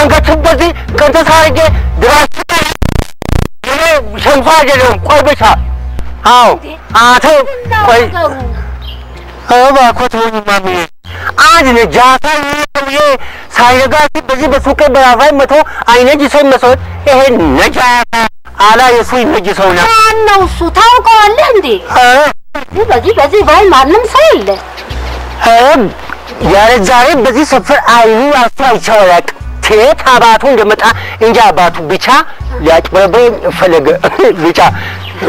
አንገቱን በዚህ ቅንጥስ አድርጌ ድራሽ ይሄ ሸንፎ አይደለም። ቆይ ብቻ አዎ አቶ ቆይ እባክዎት ተወኝ ማሚዬ። አንድ ነጃሳ ሰውዬ ሳይነጋ በዚህ በሱቄ በራፋይ መቶ አይነጅ ሰው መስሎት ይሄ ነጃሳ አላ የሱ ይነጅ ሰው ነው። ማነው እሱ? ታውቀዋለህ እንዴ? በዚህ በዚህ ባይ ማንም ሰው የለ። ያለ ዛሬ በዚህ ሰፈር አይኑ ራሱ አይቼው አላውቅም። ከየት አባቱ እንደመጣ እንጂ አባቱ ብቻ ሊያጭበረብረኝ ፈለገ። ብቻ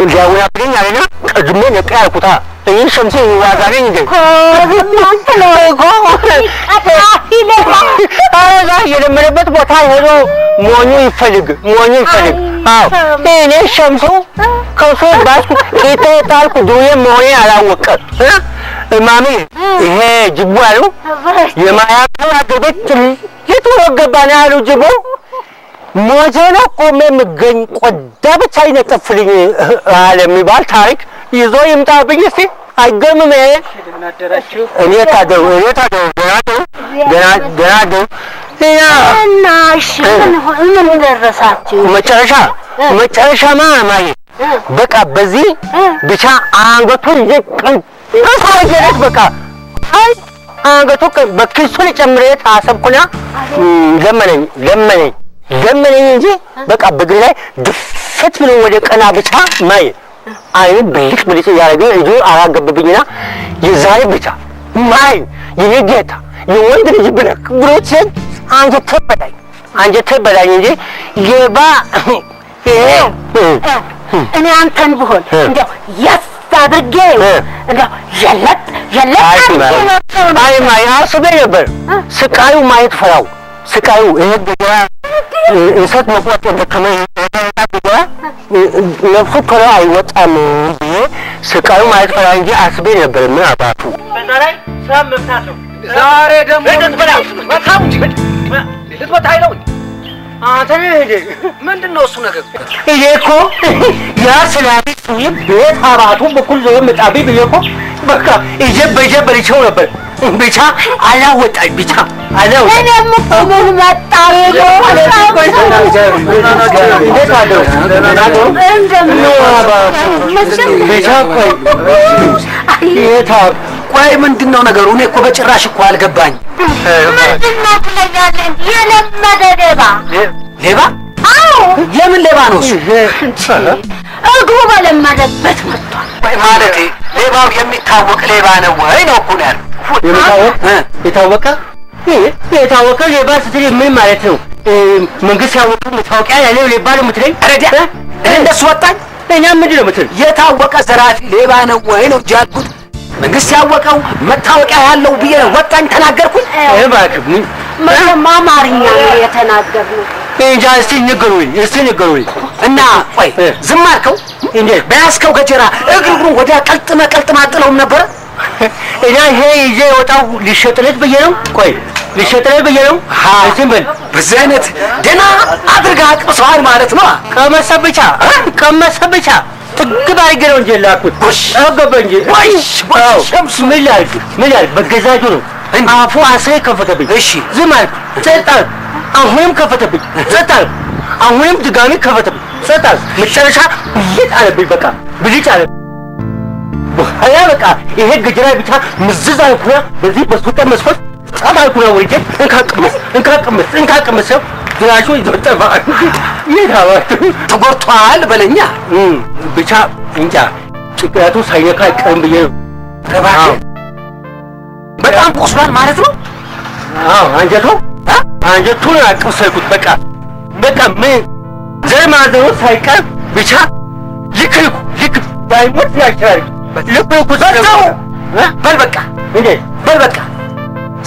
ሊያወናብደኝ አለና ቀድሜ ነቃ ያልኩታ። እኔ ሸምሴ ዋጋ ነኝ እንዴ? ኧረ የለመደበት ቦታ ሄዶ ሞኙ ይፈልግ፣ ሞኙ ይፈልግ። አዎ እኔ ሸምሱ ከሱ ባስኩ ቂጤ ጣልኩ ዱዬ መሆኔን አላወቀም። ማሚ ይሄ ጅቡ አሉ የማያቱ አገር ቤት የት ወሮ ገባ ነው ያሉ ጅቡ ሞቼ ነው ቆሜ የምገኝ ቆዳ ብቻ ይነጠፍልኝ አለ የሚባል ታሪክ ይዞ ይምጣብኝ እስቲ። አይገርምም? ይሄ እኔ ታደሩ እኔ ታደሩ ደህና አደሩ ደህና ደህና አደሩ። እና እሺ ምን ደረሳችሁ? መጨረሻ መጨረሻማ ማየ በቃ በዚህ ብቻ አንገቱን ይዤ ቅንጥስ አድርጌለት በቃ አይ አንገቱ በኪሱ ጨምሬ ታሰብኩና ለመነኝ ለመነኝ ለመነኝ እንጂ በቃ በእግሬ ላይ ድፍት ብሎ ወደ ቀና ብቻ ማየ አይኑ ብልጭ ብልጭ እያደረገ እጁ አራገበብኝና የዛሬ ብቻ ማይ የኔ ጌታ የወንድ ልጅ ብለህ ብሎ ሲል አንጀቴ በላኝ አንጀቴ በላኝ እንጂ ሌባ ይሄ እኔ አንተን ብሆን እንደው ያስ አድርጌ እንደው ዠለጥ ዠለጥ አድርጌ አይ ማይ አስቤ ነበር። ስቃዩ ማየት ፈራው። ስቃዩ ይሄ ገጀራ እንሰት መቁረጥ የደከመ ገጀራ ነፍሱ ቶሎ አይወጣም ብዬ ስቃዩ ማየት ፈራ እንጂ አስቤ ነበር። ምን አባቱ በዛ ላይ ስራ መፍታት ነው። ዛሬ ደግሞ ልትመታኝ ነው? አንተ ነህ እንዴ? ምንድን ነው እሱ ነገር? ይሄ እኮ ያ ስላሚ ሰውዬ ቤት አባቱ በኩል ዞሮ መጣብኝ ብዬ እኮ በቃ ይዤ በይዤ በልቼው ነበር። ብቻ አላወጣኝ ብቻ አላወጣኝ። እኔም እኮ ምን መጣ ብሎ እንዴት አደሩ? ብቻ ቆይ የት ቆይ ምንድን ነው ነገሩ? እኔ እኮ በጭራሽ እኮ አልገባኝ። ምንድን ነው ትለኛለህ? የለመደ ሌባ። ሌባ? አዎ። የምን ሌባ ነው እሱ? እግሩ በለመደበት መጥቷል። ቆይ ማለቴ ሌባው የሚታወቅ ሌባ ነው ወይ ነው እኮ ነው ያልኩት። የታወቀ የታወቀ ሌባ ስትል ምን ማለት ነው? መንግስት ያወቀው መታወቂያ ያለው ሌባ ነው የምትለኝ? ኧረ እንደሱ ወጣኝ። እኛ ምንድን ነው የምትል? የታወቀ ዘራፊ ሌባ ነው ወይ ነው እንጂ ያልኩት። መንግስት ያወቀው መታወቂያ ያለው ብዬ ወጣኝ ተናገርኩኝ። እባክህ መቼም አማርኛ ነው የተናገርነው። እንጃ እስቲ ንገሩኝ፣ እስቲ ንገሩኝ። እና ቆይ ዝም አልከው? እንዴት በያዝከው ገጀራ እግር እግሩን ወዲያ ቀልጥመ ቀልጥመ አጥለውም ነበረ? እና ይሄ ይዤ የወጣው ሊሸጥለት ብዬ ነው። ቆይ ሊሸጥለት ብዬ ነው። ዝም በል። በዚህ አይነት ደህና አድርገህ አቅምሰዋል ማለት ነው። ቀመሰ ብቻ ቀመሰ ብቻ ጥግብ አድርጌ ነው እንጂ የላኩት ጠገበ እንጂ። ሸምሱ ምን ላድርግ ምን ላድርግ? በገዛ እጁ ነው አፉ አስሬ ከፈተብኝ። እሺ ዝም አልኩ፣ ጸጥ አልኩ። አሁንም ከፈተብኝ፣ ጸጥ አልኩ። አሁንም ድጋሚ ከፈተብኝ፣ ጸጥ አልኩ። መጨረሻ ብልጭ አለብኝ፣ በቃ ብልጭ አለብኝ። በኋላ በቃ ይሄ ገጀራ ብቻ ምዝዝ አልኩና በዚህ በሱቄ መስኮት ጸጥ አልኩና ወርጄ እንካ ቅመስ እንካ ቅመስ እንካ ቅመስ ሰው ድራሹ ይዞ ጠፋ። የት አባቱ ተጎድቷል በለኛ። ብቻ እንጃ ጭንቅላቱ ሳይነካ አይቀርም ብዬ ነው። እባክህ በጣም ቆስሏል ማለት ነው። አዎ አንጀቱ አንጀቱን አቀሰልኩት። በቃ በቃ ምን ዘር ማንዘሩ ሳይቀር ብቻ ልክ ልኩ ልክ ባይሞት ያሻል። ልክ ልኩ በልተው በል በቃ እንዴ በል በቃ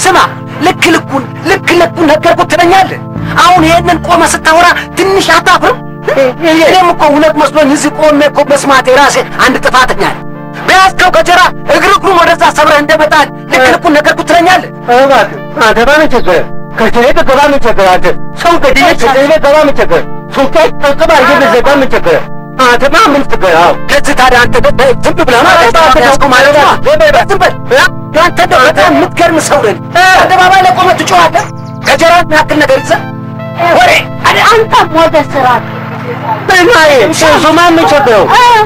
ስማ፣ ልክ ልኩን ልክ ልኩን ነገርኩት ትለኛለህ። አሁን ይሄንን ቆመ ስታወራ ትንሽ አታፍርም? እኔም እኮ እውነት መስሎኝ እዚህ ቆሜ እኮ መስማቴ ራሴ አንድ ጥፋተኛ ነኝ። በያዝከው ገጀራ እግር እግሩን ወደዛ ሰብረህ እንደመጣል ልክ ልኩን ነገርኩት ትለኛለህ። እባክህ አንተ ምን ቸገረህ? ከስሬ ብገባ ምን ቸገረህ? አንተ ሰው ገድዬ ከስሬ ብገባ ምን ቸገረህ? ሱቄ ጥርቅም አድርጌ ብዘጋ ምን ቸገረህ? አንተማ ምን ቸገረህ? አዎ ለዚህ ታዲያ አንተ ዝም ብለህ ማለት ያዝከው ማለት ነው። ዝም በል አንተ እንደው በጣም የምትገርም ሰው ነህ። አደባባይ ላይ ቆመህ ትጮኻለህ። ገጀራ የሚያክል ነገር ይዘህ አንተም ወደ ስራ። እማዬ፣ እሱማ ምን ቸገረው?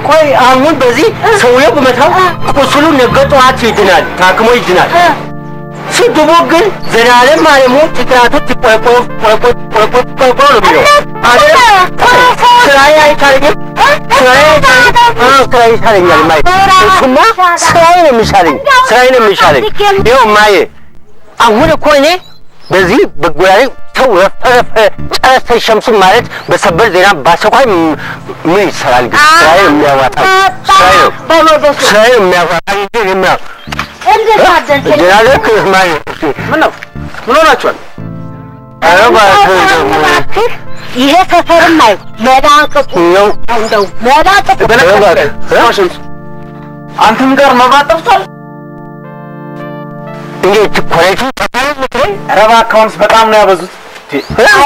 ቆይ አሁን በዚህ ሰውዬው ብመታው ቁስሉ ነገ ጠዋት ይድናል፣ ታክሞ ይድናል። ስድቡ ግን ዘላለም አለሙ ጭንቅላቱ ቆርቆ ቆርቆ ቆርቆ ቆርቆ ነው የሚለው አይደል? ስራዬ አይቻለኝም፣ ስራዬ አይቻለኝም። አዎ ስራዬ ይሻለኛል እማዬ። እሱማ ስራዬ ነው የሚሻለኝ፣ ስራዬ ነው የሚሻለኝ። ይኸው እማዬ፣ አሁን እኮ እኔ በዚህ በጎራዴ ሰው ረፈረፈ ጨረሰ ሸምሱ ማለት በሰበር ዜና በአስቸኳይ ምን ይሰራል? ግን ስራዬ ነው የሚያዋጣኝ፣ ስራዬ ነው ስራዬ ነው የሚያዋጣኝ እንጂ እንዴት አደርክ? ደህና ነህ እማዬ? ምን ነው? ምን ሆናችኋል? ኧረ እባክህ እባክህ ይሄ ሰፈርም አይው መዳቅጡ ነው። እንደው መዳቅጡ። በነገራችን ላይ ስማ ሸምሱ፣ አንተም ጋር መብራት ጠፍቷል? እንዴት ኮሌጁ ጠፋ የምትለኝ? ኧረ እባክህ አሁንስ በጣም ነው ያበዙት።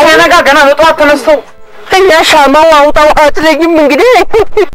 ሲነጋ ገና በጠዋት ተነስተው እኛ ሻማው አውጣው አትለኝም እንግዲህ።